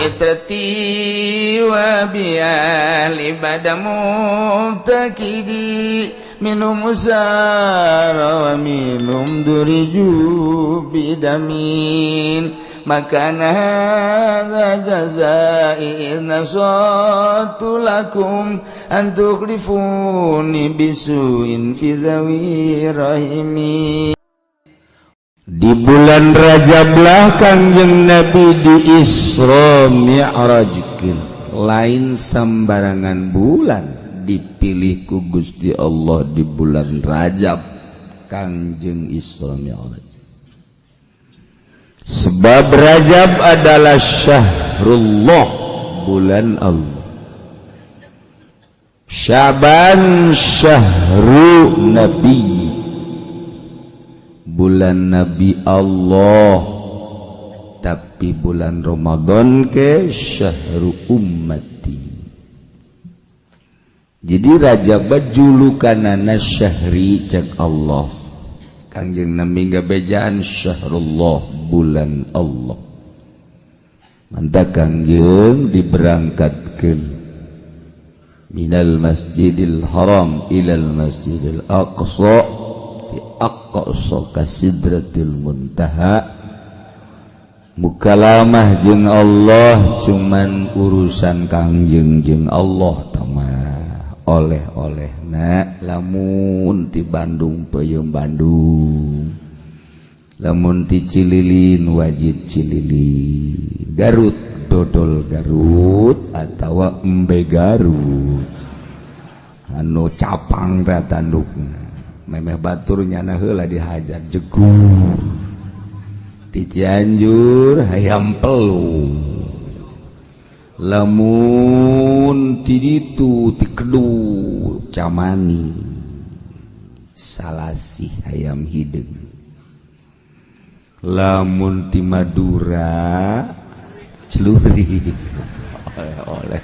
Itrati wa biali bada mubtakidi minum usara wa minum duriju bidamin makana hadza jazai nasatu lakum an tukhlifuni bisuin fi dhawi rahimi. Di bulan Rajab lah Kangjeng Nabi di Isra Mi'rajkeun. Lain sembarangan bulan dipilih ku Gusti Allah di bulan Rajab Kangjeng Isra Mi'raj. Sebab Rajab adalah syahrullah, bulan Allah. Syaban syahru Nabi, bulan Nabi Allah. Tapi bulan Ramadan ke syahru ummati. Jadi Rajab julukanana syahri cek Allah. Kangjeng Nabi ngabejaan syahrullah, bulan Allah. Mantap Kangjeng diberangkatkeun minal Masjidil Haram ilal Masjidil Aqsa, di Aqsa ka Sidratil Muntaha. Mukalamah jeung Allah cuman urusan Kangjeng jeung Allah tamah oleh-olehna lamun ti Bandung peuyeum Bandung, lamun ti Cililin wajib Cililin, Garut dodol Garut atawa embe Garut anu capang teh tandukna memeh batur nyana heula dihajar jegur. Ti Cianjur hayam pelung, lamun ti ditu ti Kedu camani salasih hayam hideung, lamun ti Madura celuri oleh-oleh,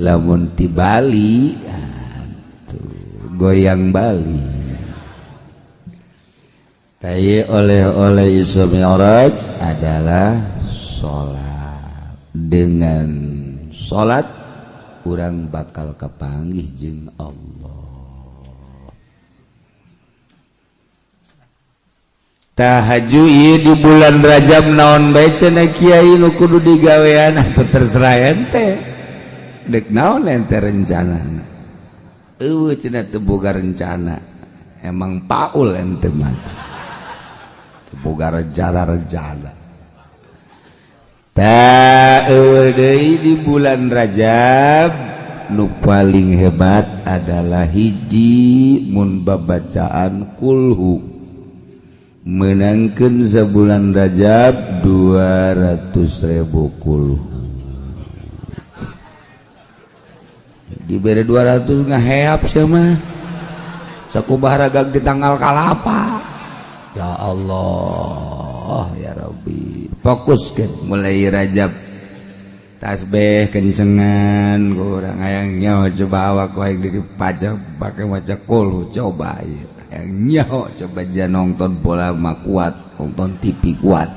lamun ti Bali tuh goyang Bali. Tayi oleh-oleh Isra Mi'raj adalah sholat. Dengan sholat urang bakal kepanggih jeung Allah. Tahajud ieu di bulan Rajab naon bae cenah kiai nu kudu digawean atuh terserah ente. Dek naon ente rencanana? Eueuh cenah teu boga rencana. Emang paul ente mah. Teu boga rencana-rencana. Tah eueuh deui di bulan Rajab nu paling hebat adalah hiji mun babacaan kulhu. Menangkeun sabulan Rajab 200.000 kulhu. Dibere 200 ngaheap sia mah. Sakumaha ragag di tanggal kalapa. Ya Allah, ya Rabbi. Fokuskeun mulai Rajab. Tasbih kencengan kurang hayang nyaho coba awak aing dipajak pake maca kulhu coba ieu. Hayang nyaho coba ja nonton bola mah kuat, nonton TV kuat.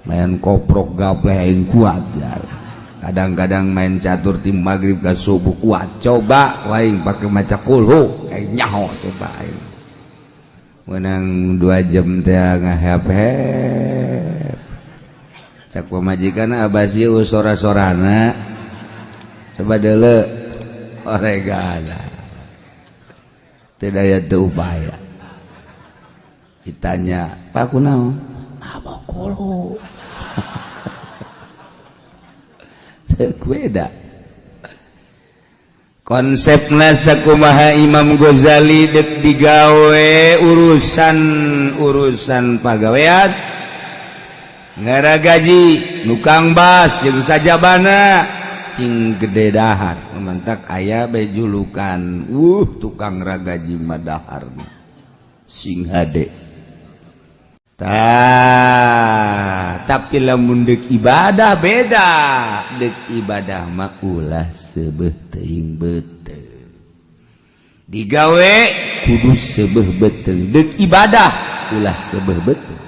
Main koprok gaple aing kuat ya. Kadang-kadang main catur tim maghrib ke subuh kuat. Coba aing pake maca kulhu, aing nyaho coba aing. Menang 2 jam teh ngahep-hep. Cak pamajikan abah sieu sora-sorana. Coba deuleu oregana. Teu daya teu upaya. Ditanya, "Pak kunaon?" "Abah kulhu." Teu beda. Konsepna sakumaha Imam Ghazali dek digawe urusan-urusan pagawean ngaragaji nukang bas jeung sajabana sing gede dahar mantak aya bae julukan tukang ragaji madahar sing hade. Tah tapi lamun deuk ibadah beda, deuk ibadah mah ulah seubeuh teuing beuteung. Digawe kudu seubeuh beuteung, deuk ibadah ulah seubeuh beuteung.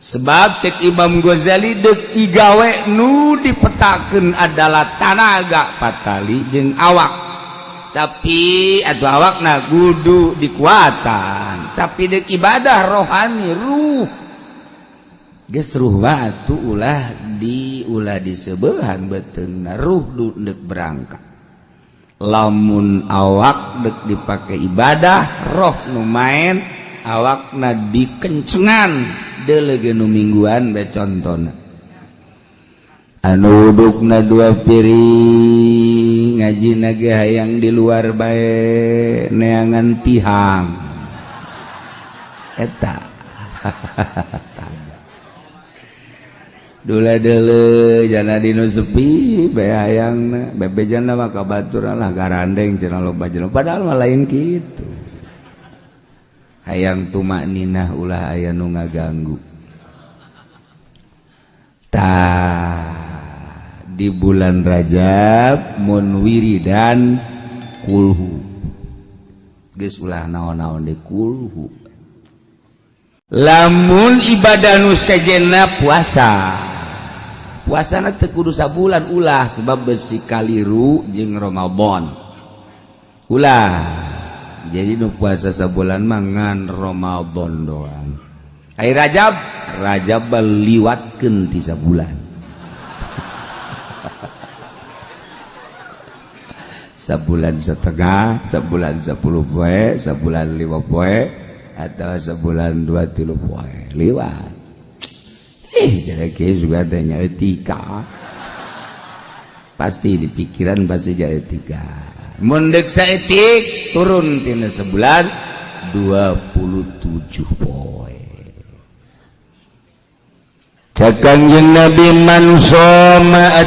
Sebab cek Imam Ghazali deuk igawe nu dipetakeun adalah tanaga patali jeung awak. Tapi atuh awakna kudu dikuatan, tapi deuk ibadah rohani ruh. Geus ruh batu ulah di ulah disebeuhan beuteungna ruh deuk berangkat. Lamun awak deuk dipake ibadah, roh nu main awakna dikencengan deuleu nu mingguan bae contona. Anu udukna dua piring ngajina ge hayang di luar bae neangan tihang eta. Dula deuleu jana dinu sepi bae hayangna bebejana mah ka batur lah garandeng cenah loba jelema padahal mah lain kitu. Hayang tumakninah ulah aya nu ngaganggu. Tah di bulan Rajab mun wiridan kulhu geus ulah naon-naon di kulhu. Lamun ibadah nu sejenna puasa, puasana teu kudu sabulan ulah sebab besi kaliru jeung Ramadan ulah. Jadi nu puasa sabulan mah ngan Ramadan doang. Ai Rajab, Rajab liwatkeun ti sabulan. Sabulan setengah, sabulan 10 poe, sabulan 5 poe, atau sebulan 2 3 poe liwat. Jadi kieu juga teh nya etika. Pasti di pikiran pasti jadi etika. Mun deuk saeutik turun tina sebulan 27 poe. Cek Kangjeng Nabi man shoma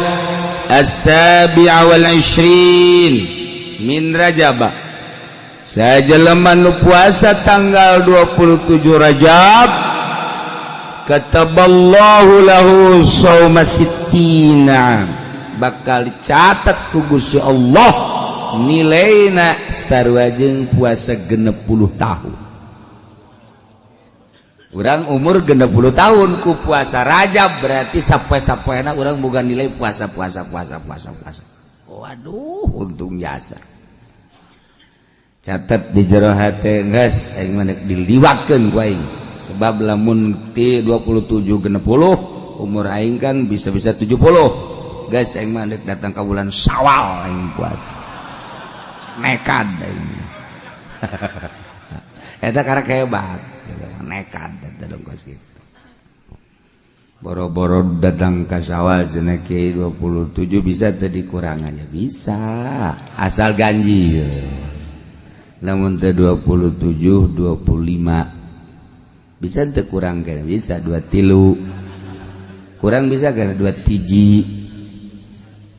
as-sabi'a wal 20 min Rajab. Sajelema nu puasa tanggal 27 Rajab, kataballahu lahu shauma sittina, bakal dicatat ku Gusti Allah nilaina sarua jeung puasa 60 tahun. Urang umur 60 tahun ku puasa Rajab berarti sapoe-sapoena urang boga nilai puasa puasa puasa puasa puasa. Waduh, untung jasa. Catat di jero hate geus aing mah diliwatkeun ku aing. Sebab lamun ti 27 60 umur aing kan bisa-bisa 70. Geus aing mah datang ka bulan Syawal aing puasa. Nekat aing. Eta karek hebat, nekat eta dongkos kitu. Boro-boro datang ka Syawal cenah kiai 27 bisa teu dikurangannya bisa, asal ganjil. Namun teu 27 25 bisa teu kurang kena bisa 23 kurang bisa kena 2 tiji.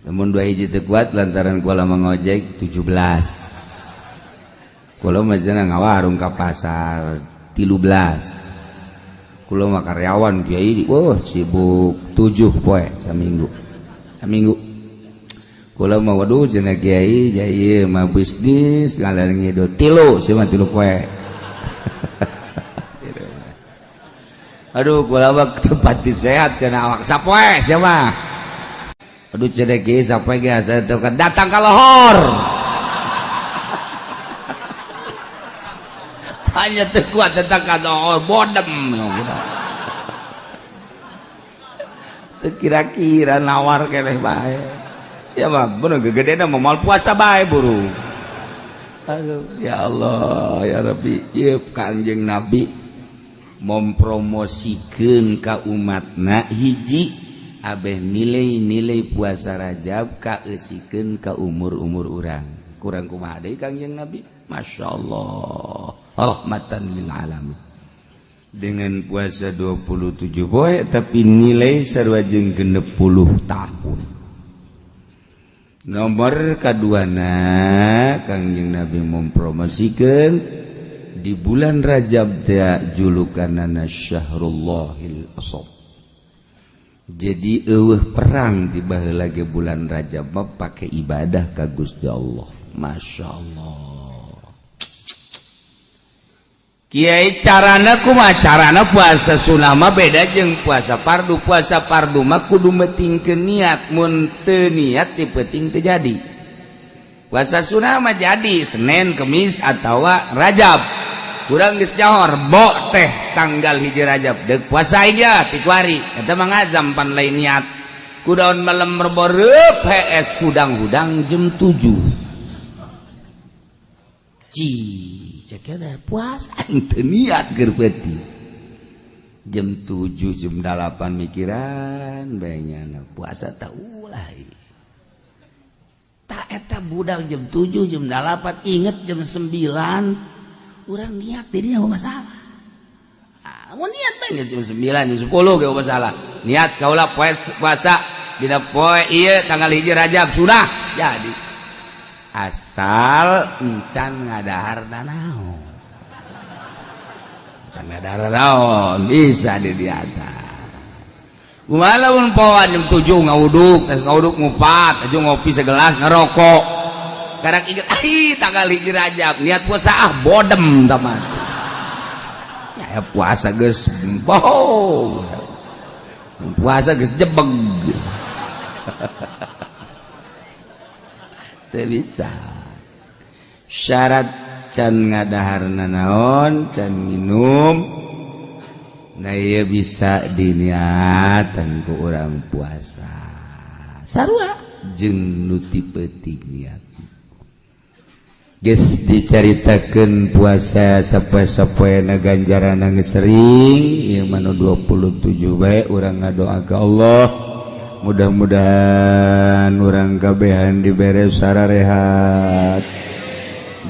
Namun 2 hiji teu kuat lantaran kula mangojek 17. Kula mah cenah ngawarung ka pasar 13. Kula mah karyawan kiai, wah sibuk 7 poe saminggu. Saminggu. Kula mah waduh cenah kiai jaya mah bisnis ngalar ngidul 3 sia mah 3 poe. Aduh kula mah tempat sehat cenah awak sapoe sia mah. Aduh cenah kiai sapoe ge asa teu datang ka lohor. Hanya teu kuat datang ka lohor bodem. Teu kira-kira nawar keneh bae. Siapa bener gegedena mau puasa bae buru. Aduh ya Allah ya Rabbi, ieu Kangjeng Nabi mempromosikeun ka umatna hiji abeh nilai-nilai puasa Rajab kaeusikeun ka umur-umur urang. Kurang kumaha deui Kangjeng Nabi? Masya Allah, rahmatan lil alamin. Dengan puasa 27 poe tapi nilai sarua jeung 60 tahun. Nomor kaduana Kangjeng Nabi mempromosikeun di bulan Rajab teh julukanana Syahrullahil Asab. Jadi eueuh perang di baheula ge bulan Rajab mah pake ibadah ka Gusti Allah. Masya Allah. Kiai carana kumaha carana puasa sunah mah beda jeung puasa fardu. Puasa fardu mah kudu metingkeun niat, mun teu niat ti peuting teu jadi. Puasa sunah mah jadi Senin, Kemis atawa Rajab. Kurang geus nyaho Rebo teh tanggal 1 Rajab deuk puasa aja ti kuari eta mah ngazam pan lain niat. Kudaon malam Rebo reup hees hudang-hudang jam 7. Ci cek puasa teu niat keur peuting. Jam 7 jam 8 mikiran bae nyana puasa tah ulah. Tak eta budak jam 7 jam 8 inget jam 9 urang niat dirinya masalah. Ah, mau niat bae jam 9 jam 10 ge masalah. Niat kaula puasa dina poe ieu tanggal 1 Rajab sudah jadi. Asal encan ngadahar nanaon. Encan ngadahar naon bisa di diata. Kumaha lamun poan jam 7 ngawuduk, geus ngawuduk ngupat, aju ngopi segelas ngerokok. Karak inget ai tanggal 1 Rajab, niat puasa ah bodem teman. Ya puasa geus bohong. Puasa geus jebeg. Teu bisa. Syarat can ngadahar nanaon, can minum. Nah ieu bisa diniatan ku urang puasa. Sarua jeung nu ti peuting niat. Geus dicaritakeun puasa sapoe-sapoena ganjaranna geus sering, ieu mah nu 27 bae urang ngadoa ka Allah. Mudah-mudahan urang kabehan dibere sararehat,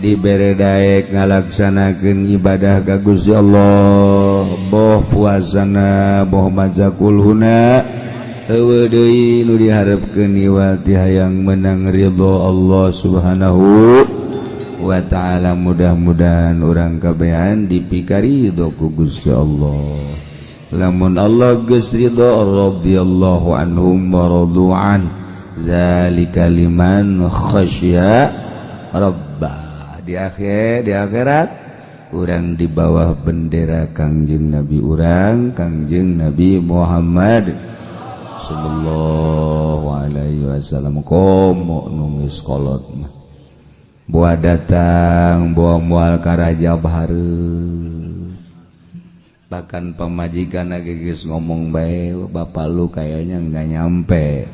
dibere daek ngalaksanakeun ibadah ka Gusti Allah, boh puasana boh maca kulhuna eueuh deui nu diharepkeun iwal ti hayang menang ridho Allah Subhanahu wa ta'ala. Mudah-mudahan urang kabehan dipikaridho ku Gusti Allah. Lamun Allah geus ridho, radhiyallahu anhum wa radu'an, zalika liman khasya rabbah. Di akhir di akhirat urang di bawah bendera Kangjeng Nabi urang, Kangjeng Nabi Muhammad sallallahu alaihi wasallam. Komo nu geus kolot mah boa datang boa moal ka Rajab hareup. Bahkan pamajikan lagi geus ngomong bae, bapak lu kayaknya nggak nyampe.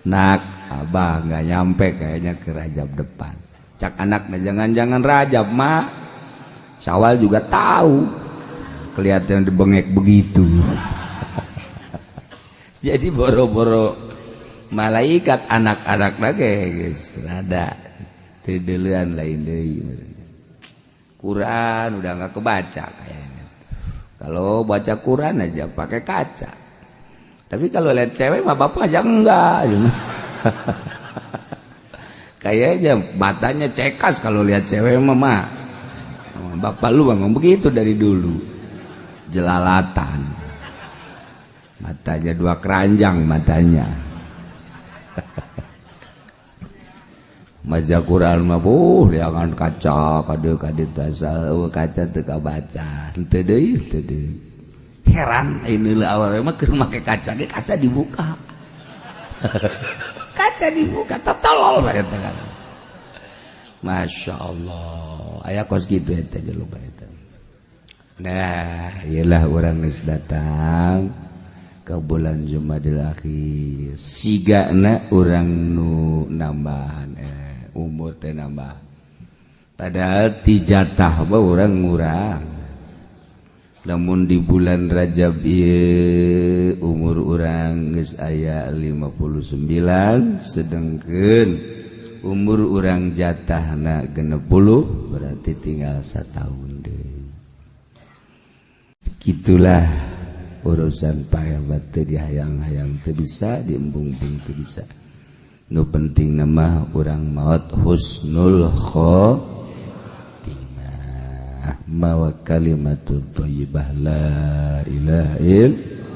Nak, abah nggak nyampe kayaknya ke Rajab depan. Cak anaknya, jangan-jangan Rajab mak, Syawal juga tahu kelihatan dibengek begitu. Jadi boro-boro malaikat anak-anak lagi guys rada tideuleun lain deui. Quran udah nggak kebaca kayaknya. Kalau baca Quran aja pakai kaca. Tapi kalau lihat cewek mah bapak aja enggak. Kayaknya matanya cekas kalau lihat cewek mah. Bapak lu memang begitu dari dulu. Jelalatan. Matanya dua keranjang matanya. Maca Quran mah jangan kaca kade kade tasal kaca teu kabaca. Henteu deui, henteu deui. Heran ini leuh awewe mah keur make kaca ge kaca dibuka. Kaca dibuka tolol bae eta kan. Masya Allah, aya kos kitu eta jelema eta. Nah, iyalah urang geus datang ke bulan Jumadil Akhir. Sigana urang nu nambahan umur teh nambah. Padahal ti jatah mah urang ngurang. Namun di bulan Rajab ieu umur urang geus aya 59, sedengkeun umur urang jatahna 60, berarti tinggal satahun deui. Gitulah urusan pahebat teu dihayang-hayang teu bisa, diembung-embung teu bisa. Nu penting mah urang maot husnul khotimah, mawa kalimatut thayyibah la ilaha illallah.